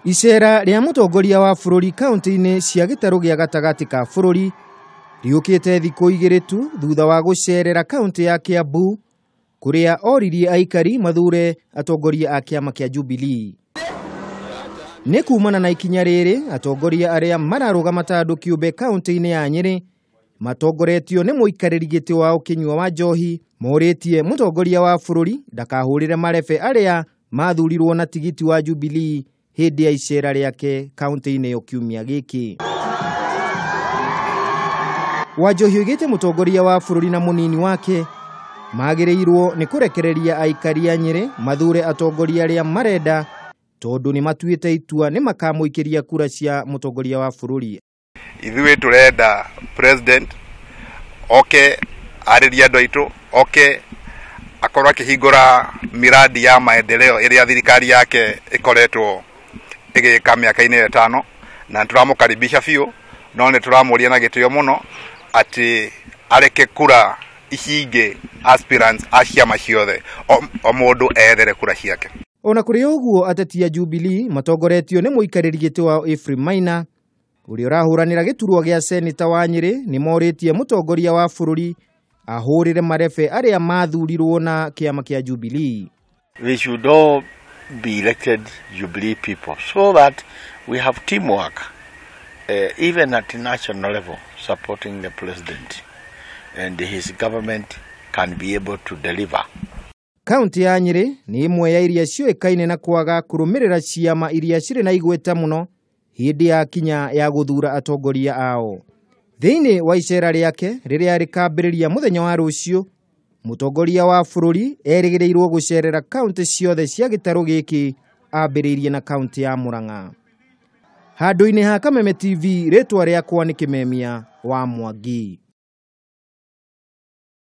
Icera rĩa mũtongoria wa bũrũri kaunti-inĩ cia gĩtarũ gĩa gatagatĩ ka bũrũri rĩũkĩte thikũ igĩrĩ tu thutha wa gũcerera kaunti ya Kiambu kũrĩa oririe aikari mathure atongoria a kĩama kĩa Jubilee. Nĩ kumana na ikinya rĩrĩ atongoria arĩa mararũgama ta andũ kĩũmbe kaunti-inĩ ya Nyĩrĩ matongoretio nĩ mũikarĩri gĩtĩ wao Kĩnyua wa Njohi morĩtie mũtongoria wa bũrũri ndakahũrĩre marebe arĩa mathurirwo na tigiti wa Jubilee hĩndĩ ya icera rĩake kaunti-inĩ ĩyo kiumia gĩkĩ. Wanjohi oigĩte mũtongoria wa bũrũri na mũnini wake magĩrĩirwo nĩ kũrekereria aikari a Nyĩrĩ mathure atongoria arĩa marenda tondũ nĩ matuĩte itua nĩ makamũikĩria kura cia mũtongoria wa bũrũri. Ithuĩ tũrenda president oke arĩrie andũ aitũ, oke akorwo akĩhingũra miradi ya maendeleo ĩrĩa thirikari yake ĩkoretwo ĩgĩka mĩaka-inĩ ĩtano, na nĩtũramũkaribisha biũ, no nĩtũramũria na gĩtĩo mũno atĩ areke kura ici ingĩ aspirants a ciama ciothe o mũndũ ethere kura ciake. Ona kũrĩ ũguo ateti a Jubilee matongoretio nĩ mũikarĩri gĩtĩ wao Ephraim Maina ũrĩa ũrahũranĩra gĩturwa gĩa seneta wa Nyĩrĩ nĩ morĩtie mũtongoria wa bũrũri ahũrĩre marebe arĩa mathurirwo na kĩama kĩa Jubilee. We should all be elected Jubilee people so that we have teamwork even at national level supporting the president and his government can be able to deliver. Kaunti ya Nyĩrĩ nĩ ĩmwe ya iria ciũĩkaine na kwaga kũrũmĩrĩra ciama iria cirĩ na igweta mũno hĩndĩ ya kinya ya gũthura atongoria ao. Thĩinĩ wa icera rĩake rĩrĩa rĩkambĩrĩria mũthenya wa rũciũ, mũtongoria wa bũrũri erĩgĩrĩirwo gũcerera kaunti ciothe cia gĩtarũ gĩkĩ ambĩrĩirie na kaunti ya Murang'a. Handũ-inĩ ha Kameme TV, rĩtwa rĩakwa nĩ Kĩmemia wa Mwangi.